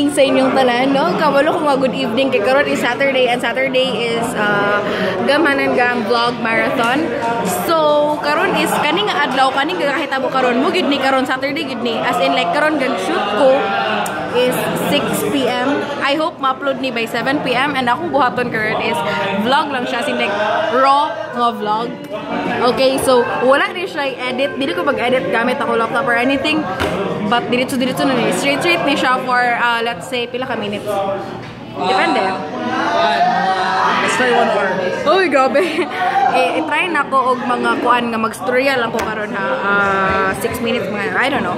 Evening sa inyong tanan, no? Kabalo ko nga good evening kay karon is Saturday and Saturday is Gamhanan Gang vlog marathon. So, karon is kani nga adlaw, kani nga kahitabo karon mo gid ni karon Saturday gid ni. As in like karon gag shoot ko is 6 p.m. I hope ma-upload ni by 7 p.m. and akong buhaton karon is vlog lang siya, as in like raw nga vlog. Okay, so wala ni siya i-edit. Dili ko mag-edit gamit ako laptop or anything. But diretso-diretso na ni. Straight straight ni siya for let's say pila ka minutes. Depende. Let's try 1 hour. Uy, grabe. Eh, try na ko og mga kuan nga magstorya lang ko karon ha. 6 minutes mga, I don't know.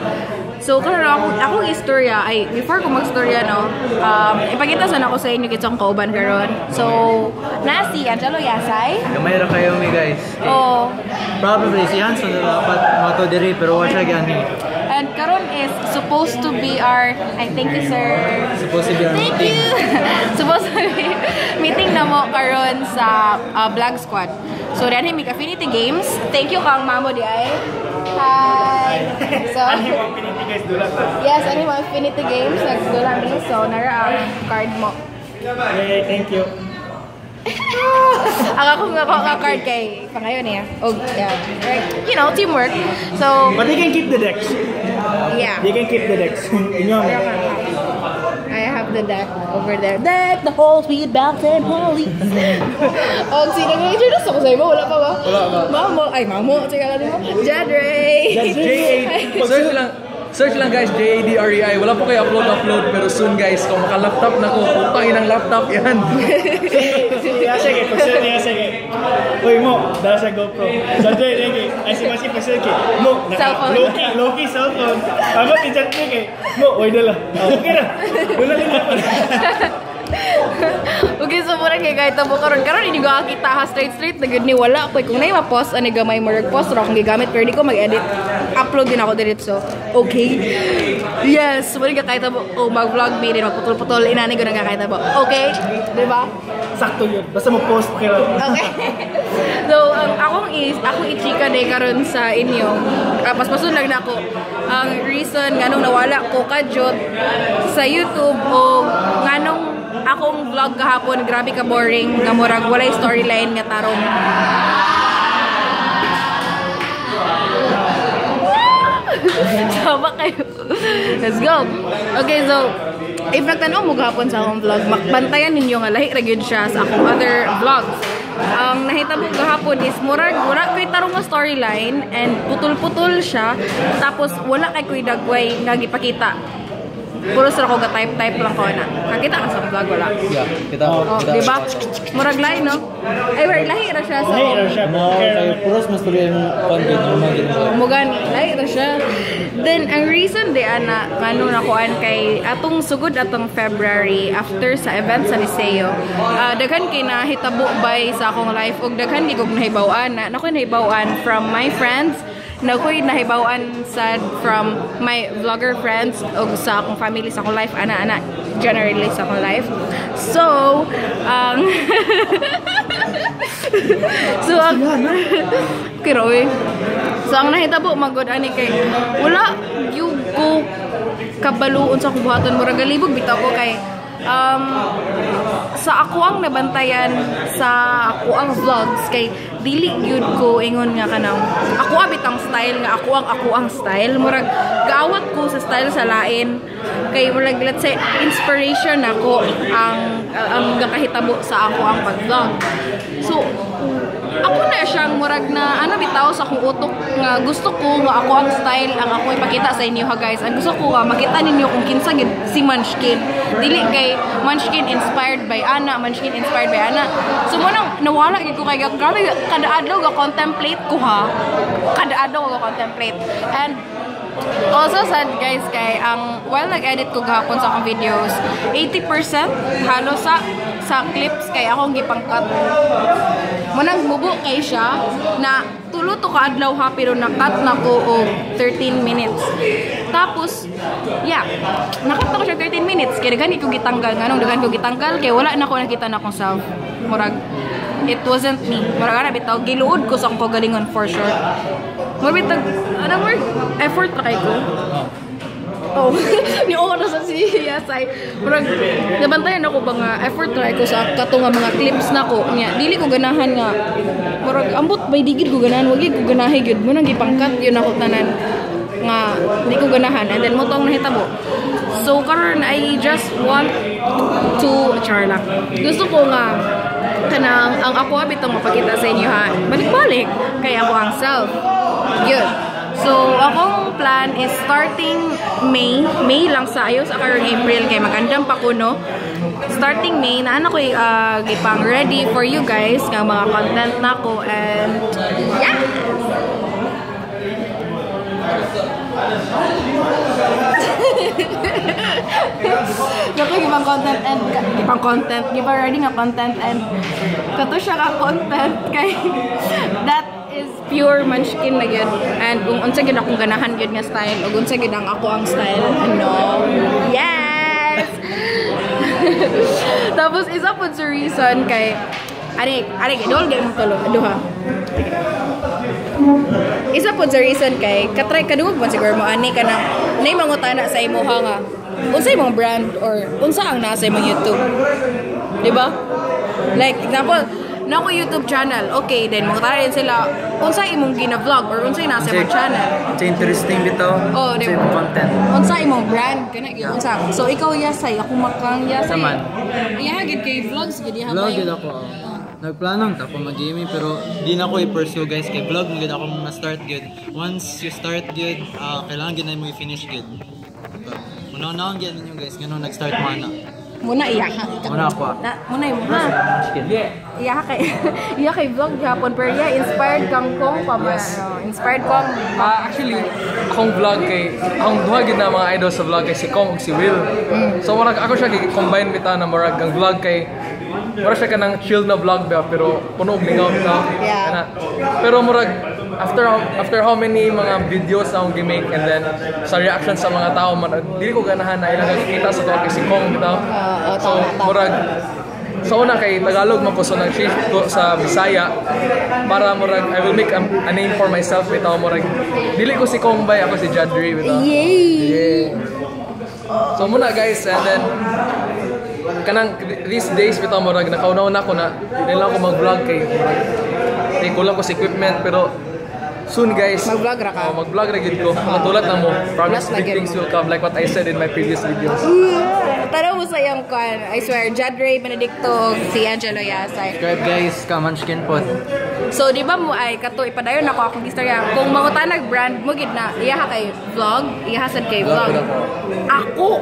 So karon akong istorya ay before ko magstorya, no. Ipakita sa nako sa inyo kinsang kauban karon. So, na si Angelo Yasay. Gamay ra kayo mi, guys. Oh, Probably si Hanson na dapat mato diri pero wa siya gani. And karon is supposed to be our, I thank you, sir. Supposed to be our Thank meeting. You. Supposed to be meeting na mo karon sa Vlog Squad. So dahil may Affinity Games. Thank you kang mamo di ay. Hi. So yes, ano yung Affinity Games nagdula mi. So nara ang card mo. Yay, thank you. Ang ako nga ko nga card kay pangayon niya. Oh, yeah. Right. Teamwork. So, But they can keep the decks. Yeah. They can keep the decks. Inyo. I have the deck over there. Deck the halls with bells and holly. Oh, sino nga introduce ako sa imo? Wala pa ba? Wala pa. Mamo. Ay, mamo. Sige lang mo. Jadre. J-A Search lang guys, Jadrei. Wala po kayo upload upload pero soon, guys, kung maka-laptop na ko, putang inang laptop yan. Siya, sige, pag niya, sige. Uy mo, dala sa GoPro. Sa Jay, lagi. Ay, si Masi pag kay. Mo, naka, Cellphone. Low-key, low-key cellphone. Tama, si Jadre kay. Mo, oy dala. Oh, okay na. Wala na. Okay, so mura kay kahit tabo karon. Karon inyo ga kita ha, straight straight na gud ni, wala ko kung nay ma-post ani gamay, murag post ra akong gigamit pero di ko mag-edit. Upload din ako diretso. Okay. Yes, mura ka kahit tabo oh, mag-vlog mi din magputol-putol inani ko na kahit tabo. Okay? Di ba? Sakto yun. Basta mo post okay lang. Okay. So, ang akong is akong ichika day karon sa inyo. Paspason lang nako. Ang reason nganong nawala ko kadyot sa YouTube o nganong akong vlog kahapon grabe ka boring nga murag walay storyline nga tarong. Sama kayo. Let's go. Okay, so if nagtanaw mo gahapon sa akong vlog, makbantayan ninyo nga lahi ra gyud siya sa akong other vlogs. Ang nahitabo gahapon is murag wala koy tarong nga storyline and putol-putol siya, tapos wala kay koy dagway nga gipakita. Puro sa ko ga type-type lang ko na. Kakita ka sa vlog, wala? Yeah, kita. Oh, kita. di ba? Murag lahi, no? Ay, wait, lahi ra siya sa Lahi ra siya. No, kay puros mas tuloy yung content normal din mo. Mo gani, lahi ra siya. Then ang reason di ana ngano nakuan kay atong sugod atong February after sa event sa Liceo. Daghan kay nahitabo bay sa akong life ug daghan kay kog nahibaw-an na nakoy nahibaw-an from my friends, nakoy nahibaw-an sad from my vlogger friends ug sa akong family, sa akong life ana ana generally sa akong life. So ang Kiroy. So ang nahitabo magod ani kay wala gyud ko kabalo unsa akong buhaton, murag galibog bitaw ko kay sa ako ang nabantayan sa ako ang vlogs kay dili gyud ko ingon nga kanang ako abit ang style nga ako ang style, murag gaawat ko sa style sa lain kay murag, let's say, inspiration nako ang gakahitabo sa ako ang pag-vlog. So ako na siyang murag na ano bitaw sa akong utok nga gusto ko nga ako ang style ang ako ipakita sa inyo ha, guys. Ang gusto ko nga makita ninyo kung kinsa gid si Munchkin, dili kay Munchkin inspired by ana, Munchkin inspired by ana. So mo nang nawala gid ko kay grabe kada adlaw ga contemplate ko ha, kada adlaw ga contemplate. And also sad, guys, kay ang while nag-edit ko gahapon sa akong videos, 80% halos sa clips kay akong gipang-cut. Munang mubo kay siya na tulo to ka adlaw ha, pero na-cut na ko og 13 minutes. Tapos yeah, na-cut na ko siya 13 minutes kay daghan ko gitanggal. Nganong daghan ko gitanggal? Kay wala na ko nakita na akong self. Murag it wasn't me. Murag ana bitaw giluod ko sa akong kagalingon for sure. Murag bitag anong word, effort ra kay ko. Oh, ni oras sa si Yasay. Murag nabantayan ako ba nga effort ra ko sa kato nga mga clips nako nya. Dili ko ganahan nga murag ambot bay digid ko ganahan, wagi ko ganahi gyud mo nang gipangkat yun ako tanan nga di ko ganahan, and then mo tong nahitabo. So karon I just want to char lang. Gusto ko nga kanang ang ako bitong mapakita sa inyo ha. Balik-balik kay ako ang self. Yun. So, akong plan is starting May, May lang sa ayo sa karong April kay magandang pa ko, no. Starting May na ano ko gipang ready for you guys nga mga content nako and yeah. Naku, gipang content and gipang content, gipang ready nga content and kato siya ka content kay that is pure munchkin na gyud, and kung unsa gyud akong ganahan gyud nga style ug unsa gyud ang ako ang style, ano, yes. Tapos isa pud sa reason kay ari ari idol gyud mong tulo duha. Isa pud sa reason kay katry kadungog man siguro mo ani kanang nay mangutana sa imuha nga unsa imong brand or unsa ang nasa imong YouTube, di ba? Like example, na ako YouTube channel, okay, then mangutana din sila unsa imong gina-vlog or unsa nasa imong channel. It's interesting bitaw. Oh, di Unsa imong content. Unsa imong brand kana gyud unsa. So ikaw Yasay, ako makang Yasay. Saman. Iya gid kay vlogs gid diha Vlog ba? gid ako. Nagplano ta ko mag-gaming pero di na ko i-pursue guys kay vlog mo gid ako ma-start gid. Once you start gid, kailangan gid na mo i-finish gid. Muna na gid ninyo guys, ngano nag-start mo ana. Muna iya ka. Muna ako. Na, muna imo ha. Iya kay iya kay vlog gyapon pero iya inspired kang kong pa ba? Yes. Ano, inspired kong. Actually, akong vlog kay akong duha gid na mga idol sa vlog kay si Kong ug si Will. So murag ako siya gi-combine bitaw na murag ang vlog kay murag siya kanang chill na vlog ba pero puno og lingaw bitaw. Yeah. Kana. Pero murag after how many mga videos na akong gi-make and then sa reaction sa mga tao man dili ko ganahan na ilang kita sa tuwa kay si Kong bitaw. Oo, So tama, tama. murag sa una kay Tagalog man ko, so nag-shift ko sa Bisaya para murag I will make a name for myself bitaw. Murag dili ko si Kong bay, ako si Jadrey bitaw. Yay! Yeah. So muna guys, and then kanang these days bitaw murag nakauna-una ko na dili lang ako mag-vlog kay murag kay kulang ko sa equipment, pero soon guys Mag-vlog ra ka? Oh, mag-vlog ra gid ko. Matulad na mo. Promise Plus na big gid things mo. will come like what I said in my previous videos. Tanaw mo sa iyang kwan. I swear, Jadrey Benedicto ug si Angelo Yasay. Subscribe guys, ka Munchkin pod. So, di ba mo ay kato ipadayon ako akong istorya. Kung mangutanag brand mo gid na iya ka kay vlog, iya sad kay vlog. Vlog Ako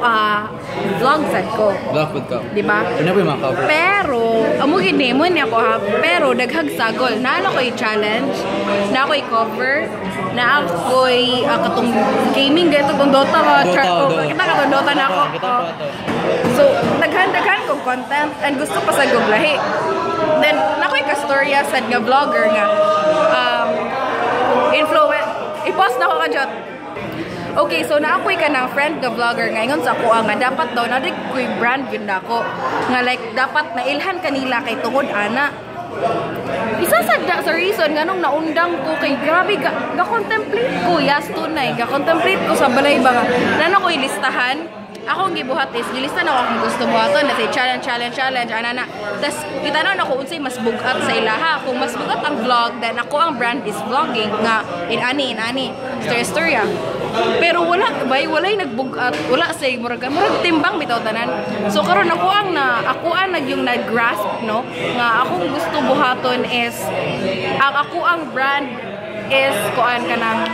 vlog sad ko. Vlog pod ka. Di ba? Ano po yung mga cover? Pero, amo gid ni mo ni ako ha, pero daghag sagol. Naa ko'y challenge, na ako'y cover, na ako'y katong gaming ganito kung Dota ba, Dota, oh, Dota. kita katong Dota na ako. Kita Oh. ko ato. So, daghan-daghan kong content and gusto pa sa guglahi. Then, nakoy kastorya sad nga vlogger nga influence. I-post na ko ka Jot. Okay, so naakoy ka ng friend nga vlogger nga ingon sa ako nga dapat daw na ko'y brand yun na ako. Nga like dapat nailhan kanila kay tungod ana. Isa sa da, sa reason nganong naundang ko kay grabe ga, ga-contemplate ko yes tunay ga-contemplate ko sa balay ba nga nano ko ilistahan. Akong gibuhat is gilista na ako akong gusto buhaton, let's say challenge challenge challenge ana na. Tas gitanaw na ko unsay mas bugat sa ilaha. Kung mas bugat ang vlog, then ako ang brand is vlogging nga in ani storya storya. Pero wala bay walay nagbugat, wala say murag murag timbang bitaw tanan. So karon ako ang na ako ang nag yung nag-grasp no nga akong gusto buhaton is ang ako ang brand is kuan kanang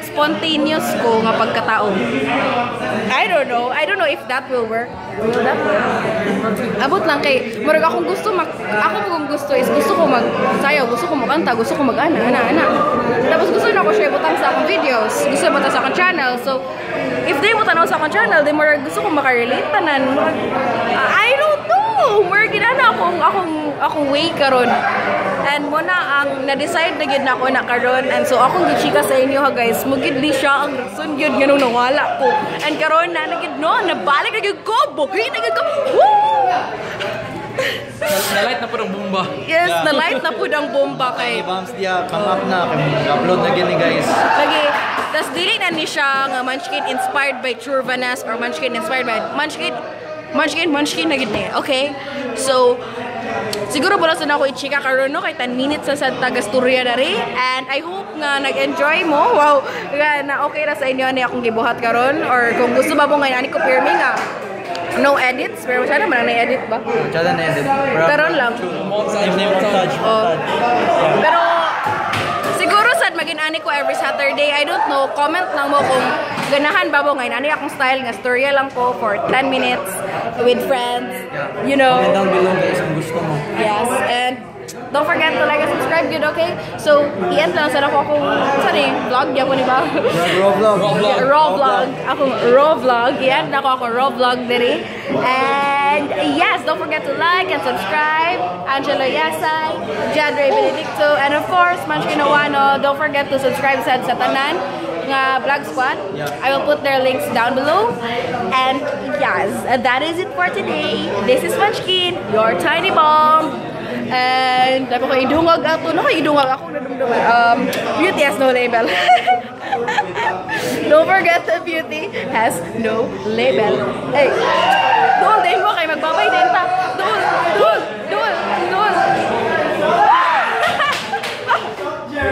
spontaneous ko nga pagkatao. I don't know. I don't know if that will work. Will that work? Abot lang kay murag akong gusto mag ako kung gusto is gusto ko mag sayaw, gusto ko magkanta, gusto ko mag-ana, ana, ana. Tapos gusto na ko siya ibutang sa akong videos, gusto ibutang sa akong channel. So if they mo tanaw sa akong channel, di murag gusto ko makarelate tanan. Murag, I don't know. Murag ginana akong way karon. And mo na ang na-decide na gyud na ako na karon. And so akong gichika sa inyo ha guys, mo gid di siya ang rason gyud nganong nawala ko. And karon na na gyud no, nabalik na gyud ko, buhi na gyud ko. Woo! Na-light na po ng bomba. Yes, na-light na pud ang bomba kay Tiny bombs diya, come up na. Kay upload na gini, guys. Lagi, tas dili na ni siya nga Munchkin inspired by Churvanas or Munchkin inspired by Munchkin. Munchkin, Munchkin na gid ni. Okay? So, siguro wala sa na ako i-chika karon, no, kay 10 minutes sa tagasturya dari, and I hope nga nag-enjoy mo. Wow, nga na okay ra sa inyo ani akong gibuhat karon, or kung gusto ba mo ngayon ani ko pirmi nga no edits, pero sana man na edit ba. Tsada na edit. Karon lang. Montage, montage. Oh. Pero siguro sad maging ani ko every Saturday. I don't know. Comment lang mo kung ganahan ba mo ngayon ani akong style nga storya lang ko for 10 minutes with friends. Comment down below, guys, kung gusto mo. Yes. And don't forget to like and subscribe, good, okay? So, i-end lang sana ko akong, saan eh, vlog, di ako ni ba? Raw vlog. Raw vlog. Yeah, raw vlog. Akong raw vlog. I-end na ko ako raw vlog diri. And yes, don't forget to like and subscribe. Angelo Yasay, Jadre Benedicto, and of course, Munchkin Awano. Don't forget to subscribe sa tanan nga Vlog Squad. I will put their links down below. And yes, that is it for today. This is Munchkin, your tiny bomb. And dapat ko idungog ato. No, idungog ako nadumduman. Beauty has no label. Don't forget that beauty has no label. Hey, dool din mo.